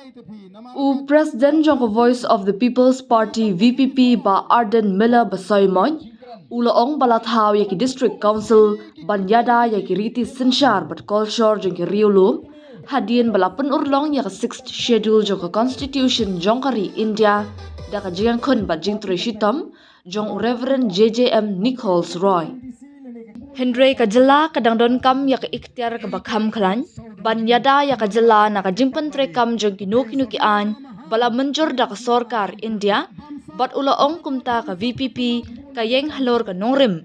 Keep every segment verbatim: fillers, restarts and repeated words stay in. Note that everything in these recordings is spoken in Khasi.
U President jong ka Voice of the People's Party, V P P, Bah Ardent Miller Basaiawmoit, u la ong ba la thaw ïa ki District Council ban ïada ïa ki riti synshar bad kolshor jong ki riewlum, hadien ba la pynurlong ïa ka Sixth Schedule jong ka Constitution jong ka ri India da ka jingïakhun bad jingtrei shitom jong u Reverend J J M Nichols Roy. Hynrei ka jylla ka dang donkam ïa ka ikhtiar kaba kham khlaiñ ban ïada ïa ka jylla na ka jingpyntreikam jong kino kino ki aiñ ba la mynjur da ka sorkar India, bad u la ong kumta ka V P P ka ïeng halor ka nongrim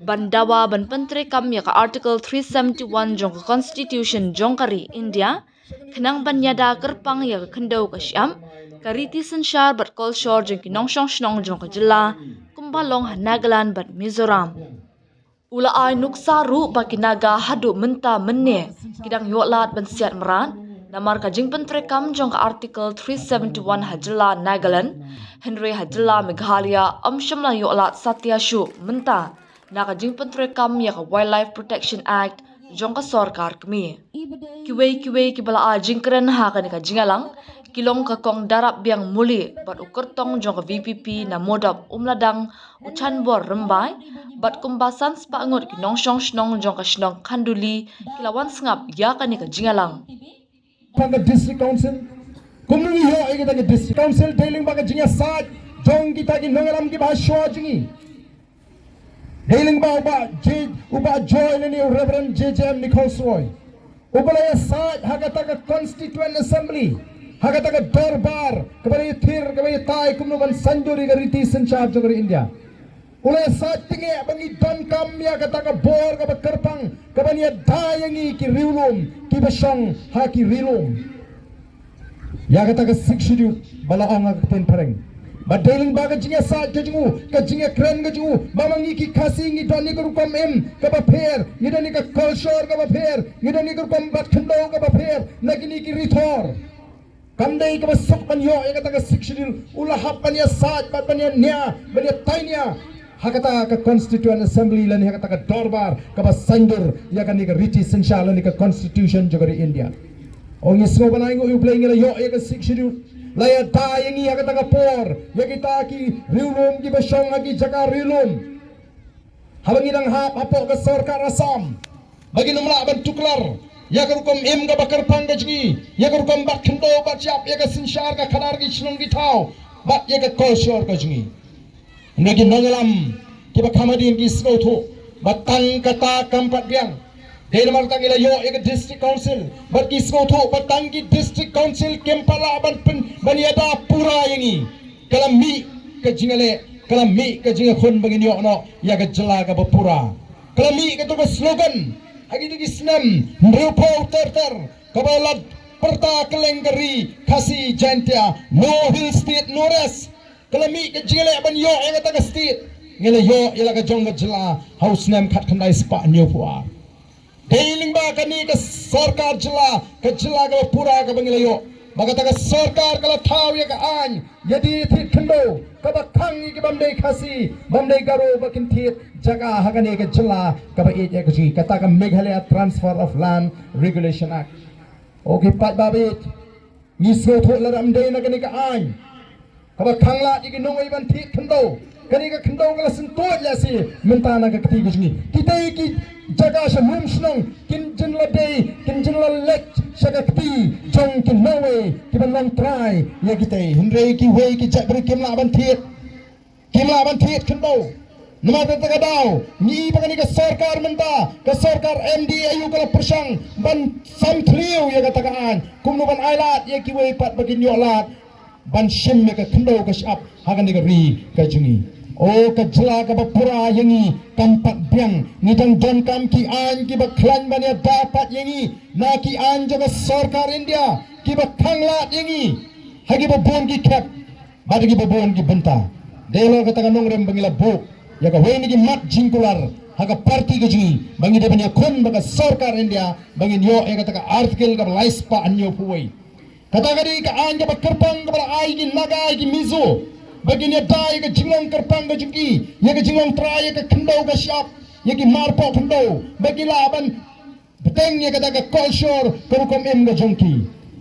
ban dawa ban pyntreikam ïa ka Article three seventy-one jong ka Constitution jong ka ri India, khnang ban ïada kyrpang ïa ka khyndew ka shyiap, ka riti synshar bad kolshor jong ki nongshong shnong jong ka jylla, kumba long ha Nagaland bad Mizoram. U la ai nuksa ruh ba ki Naga haduh mynta mynne ki dang ïoh lad ban siat mrad namar ka jingpyntreikam jong ka Article three seventy-one ha jylla Nagaland, hynrei ha jylla Meghalaya ym shym la ïoh lad satia shuh mynta na ka jingpyntreikam ïa ka Wildlife Protection Act jong ka sorkar kmie. Kiwei kiwei kiba la ai jingkren ha kane ka jingïalang ki long ka Kong Darapbiang Mullih bad u kyrtong jong ka V P P na Modob Umladang, u Chanbor Rymbai, bad kumba san spah ngut ki nongshong shnong jong ka shnong Khanduli ki la wan sngap ïa kane ka jingïalang. Pang ka District Council, kumno ngi ïoh ïa kita ki District Council? Dei lyngba ka jingïasaid jong kita ki nongïalam kiba ha shuwa jong ngi. Dei lyngba u Bah J, u Bah Joy lane u Reverend J J M Nichols Roy, uba la ïasaid ha kata ka Constituent Assembly, ha kata ka dorbar kaba la ïathir, kaba ïatai kumno ban saiñdur ïa ka riti synshar jong ka ri India. U la ïasaid tyngeh ba ngi donkam ïa kata ka bor kaba kyrpang kaban ïada ïa ngi ki riewlum kiba shong ha ki ri lum. Ïa kata ka Sixth Schedule ba la ong ha ka ktien phareng. Bad dei lyngba ka jingïasaid ka jong u, ka jingïakren ka jong u, ba ma ngi ki Khasi ngi don ïa ka rukom im kaba pher, ngi don ïa ka culture kaba pher, ngi don ïa ka rukom bat khyndew kaba pher na kine ki rithor. Kam dei kaba suk ban ïoh ïa kata ka Sixth Schedule, u la hap ban ïasaid bad ban ïania, ban ïatainia ha kata ka Constituent Assembly lane ha kata ka dorbar kaba saiñdur ïa kane ka riti synshar lane ka Constitution jong ka ri India. Ong, ngi sngew ban ainguh ïa U Blei ngi la ïoh ïa ka Sixth Schedule. La ïada ïa ngi ha kata ka por ïa kita ki riewlum kiba shong ha ki jaka riewlum. Haba ngi dang hap hapoh ka sorkar Assam, ba ngin ym lah ban tuklar ïa ka rukom im kaba kyrpang ka jong ngi, ïa ka rukom bat khyndew bat shyiap, ïa ka synshar ka khadar ki shnong ki thaw bad ïa ka culture ka jong ngi. Hynrei ki nongïalam kiba kham hadien ki sngewthuh ba tang kata kam pat biang. Dei namar kata ngi la ïoh ïa ka District Council bad ki sngewthuh ba tang ki District Council kim pat lah ban pyn, ban ïada pura ïa ngi. Ka la mih ka jingïaleh, ka la mih ka jingïakhun ba ngin ïoh noh ïa ka jylla kaba pura. Ka la mih kato ka slogan ha kito ki snem hynriewphew ter ter kaba la pyrta kylleng ka ri Khasi Jaiñtia, No Hill State, No Rest. Ka la mih ka jingïaleh ban ïoh ïa kata ka state. Ngi la ïoh ïa la ka jong ka jylla ha u snem khatkhyndai spah hynñiewphew ar. Dei lyngba kane ka sorkar jylla, ka jylla kaba pura kaba ngi la ïoh, ba kata ka sorkar ka la thaw ïa ka aiñ ïadie thied khyndew kaba khang ïa ki bym dei Khasi, bym dei Garo ba kin thied jaka ha kane ka jylla kaba ïeit ïa ka jong ngi, kata ka Meghalaya Transfer of Land Regulation Act. Okay, paidbah ba ïeit, ngi sngewthuh lada ym dei na kane ka aiñ kaba khang lad ïa ki nongwei ban thied khyndew, kane ka khyndew ka la syntuid lehse mynta na ka kti ka jong ngi. Kitei ki jaka sha lum shnong kin jin la dei, kin jin la leit sha ka kti jong ki nongwei kiban long trai ïa kitei. Hynrei kiwei ki jaitbynriew kim lah ban thied, kim lah ban thied khyndew. Namar kata ka daw ngi i ba kane ka sorkar mynta, ka sorkar M D A U ka la pyrshang ban sam thliew ïa kata ka aiñ, kumno ban ailad ïa kiwei pat ba kin ïoh lad ban shim ïa ka khyndew ka shyiap ha kane ka ri ka jong ngi. O ka jylla kaba pura ïa ngi kam pat biang. Ngi dang donkam ki aiñ kiba khlaiñ ban ïada pat ïa ngi na ki aiñ jong ka sorkar India kiba khang lad ïa ngi ha kiba bun ki khep bad ha kiba bun ki bynta. Dei halor kata ka nongrim ba ngi la buh ïa kawei na ki mat jingkular ha ka party ka jong ngi ba ngi dei ban ïakhun bad ka sorkar India ba ngin ïoh ïa kata ka article kaba lai spah hynñiewphew wei. Kata ka dei ka aiñ kaba kyrpang kaba la ai ki Naga, ki Mizo, ba kin ïada ïa ka jinglong kyrpang ka jong ki, ïa ka jinglong trai, ïa ka khyndew ka shyiap, ïa ki marpoh khyndew, ba ki lah ban bteng ïa kata ka culture, ka rukom im ka jong ki.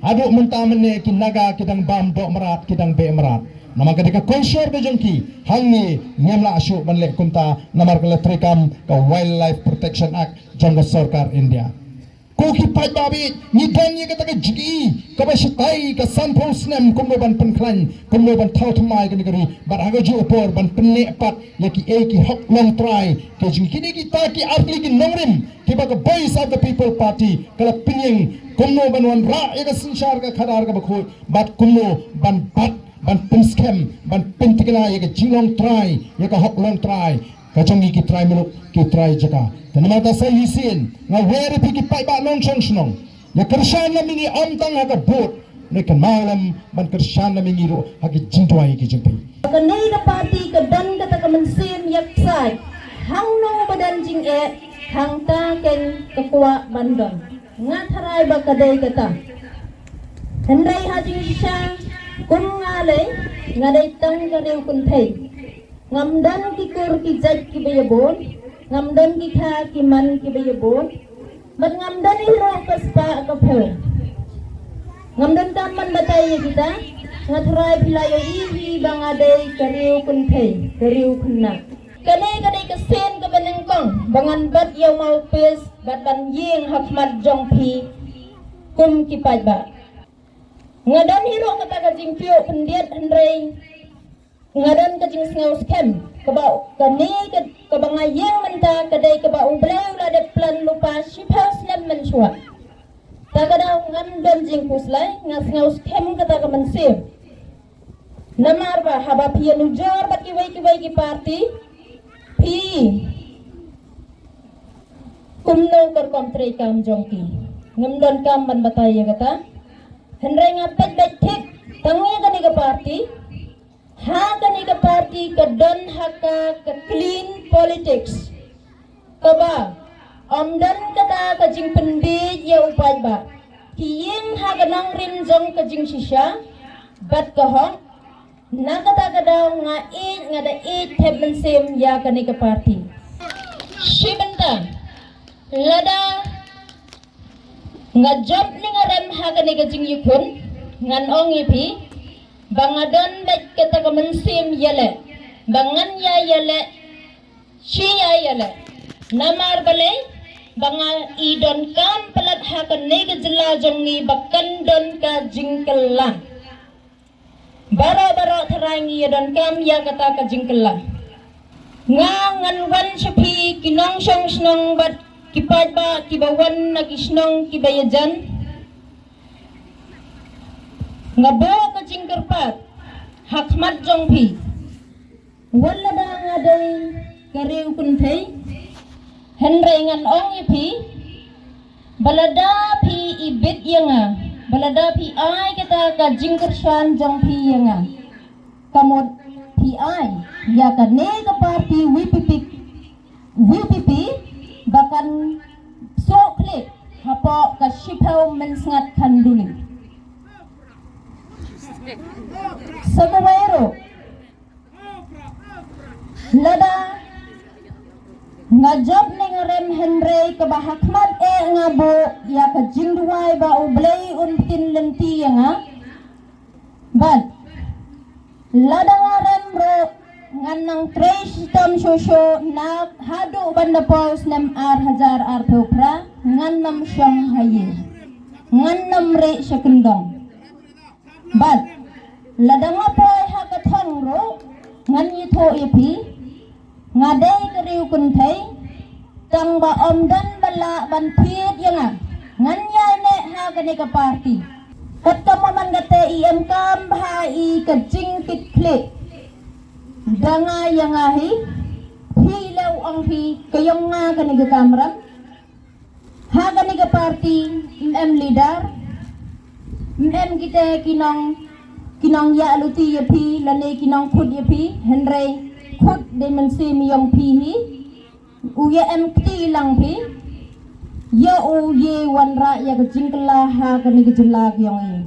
Haduh mynta mynne ki Naga ki dang bam doh mrad, ki dang beh mrad. Namar ka dei ka culture ka jong ki, hangne ngim lah shuh ban leh kumta, namar ka la treikam ka Wildlife Protection Act jong ka sorkar India. Ko ki paidbah, ngi don ïa kata ka jingïohi kaba shatai ka sanphew snem kumno ban pynkhlaiñ, kumno ban thaw thymmai kane ka ri. Bad ha kajuh ka por ban pynneh pat ïa kiei ki hok longtrai ki jong kine kita ki artylli ki nongrim kiba ka Voice of the People Party ka la pynïeng, kumno ban wanrah ïa ka synshar ka khadar kaba khuid, bad kumno ban bat, ban pynskhem, ban pynthikna ïa ka jinglongtrai, ïa ka hok longtrai ka jong ngi ki trai muluk, ki trai jaka. Te namar kata sa shisien nga wer ïa phi ki paidbah nongshong shnong, ïa kyrshan lem ïa ngi, ym tang ha ka vote, ne kynmaw lem ban kyrshan lem ïa ngi ruh ha ki jingduwai ki jong phi. Kane ka party ka don kata ka mynsiem ïa ksaid, hangno ba don jingeh, hangta keiñ ka kwah ban don. Nga tharai ba ka dei kata. Hynrei ha jingshisha kum nga lei, nga dei tang ka riew kynthei. Ngam don ki kur ki jait kiba ïabun, ngam don ki kha ki man kiba ïabun, bad ngam don hi ruh ka spah ka phew. Ngam don kam ban batai ïa kita, nga tharai phi la ïohi hi ba nga dei ka riew kynthei, ka riew khynnah. Kane ka dei ka sien kaba nyngkong ba ngan bat ïa u Mawpis bad ban ïeng ha khmat jong phi kum ki paidbah. Nga don hi ruh kata ka jingpyut khyndiat, hynrei nga don ka jingsngew skhem kaba kane ka, kaba nga ïeng mynta ka dei kaba U Blei u la dep plan lypa shiphew snem mynshuwa. Ta ka daw ngam don jingkhuslai, nga sngew skhem kata ka mynsiem. Namar ba haba phi ïanujor bad kiwei kiwei ki party, phi kumno ka rukom treikam jong ki. Ngam don kam ban batai ïa kata. Hynrei nga peit beit thik, tang ïa kane ka party, ha kane ka party ka don ha ka ka clean politics. Kaba ym don kata ka jingpynbiej ïa u paidbah. Ki ïeng ha ka nongrim jong ka jingshisha bad ka hok. Na kata ka daw nga ïeit, nga da ïeit thep mynsiem ïa kane ka party. Shi bynta lada nga jop ne nga rem ha kane ka jingïakhun, ngan ong ïa phi ba nga don beit kata ka mynsiem ïaleh, ba ngan ïa ïaleh, shi ïa ïaleh. Namar balei? Ba nga i donkam palat ha kane ka jylla jong ngi ba kan don ka jingkylla. Baroh baroh tharai ngi ïa donkam ïa kata ka jingkylla. Nga ngan wan sha phi ki nongshong shnong bad ki paidbah kiba wan na ki shnong kiba ïajan. Nga buh ka jingkyrpad ha khmat jong phi. Wat lada nga dei ka riew kynthei, hynrei ngan ong ïa phi, ba lada phi ibit ïa nga, ba lada phi ai kata ka jingkyrshan jong phi ïa nga, ka mut phi ai ïa kane ka party VPP, VPP ba kan suk klik hapoh ka shiphew mynsngat khanduli. Sa kawei ruh, lada nga jop ne nga rem, hynrei kaba ha khmat eh nga buh ïa ka jingduwai ba U Blei un pynlynti ïa nga. Bad lada nga rem ruh, ngan nang trei shitom shuh shuh na haduh ban da poi u snem ar hajar arphew phra, ngan nym shong ha ïing, ngan nym rieh sha kyndong. Bad lada nga poi ha ka thong ruh, ngan ïathuh ïa phi, nga dei ka riew kynthei, tang ba ym don ba lah ban thied ïa nga, ngan ïaineh ha kane ka party. Katkam ba man kata i em kam bha i ka jingkitkhlieh. Da nga ïa nga hi, phi leh, ong phi, ka ïong nga kane ka kamram. Ha kane ka party ym em leader, ym em kita ki nong, ki nongïaluti ïa phi lane ki nongkhut ïa phi, hynrei khut dei mynsiem ïong phi hi. U ïa em kti lang phi, ïa u ïa wanrah ïa ka jingkylla ha kane ka jylla ka ïong i.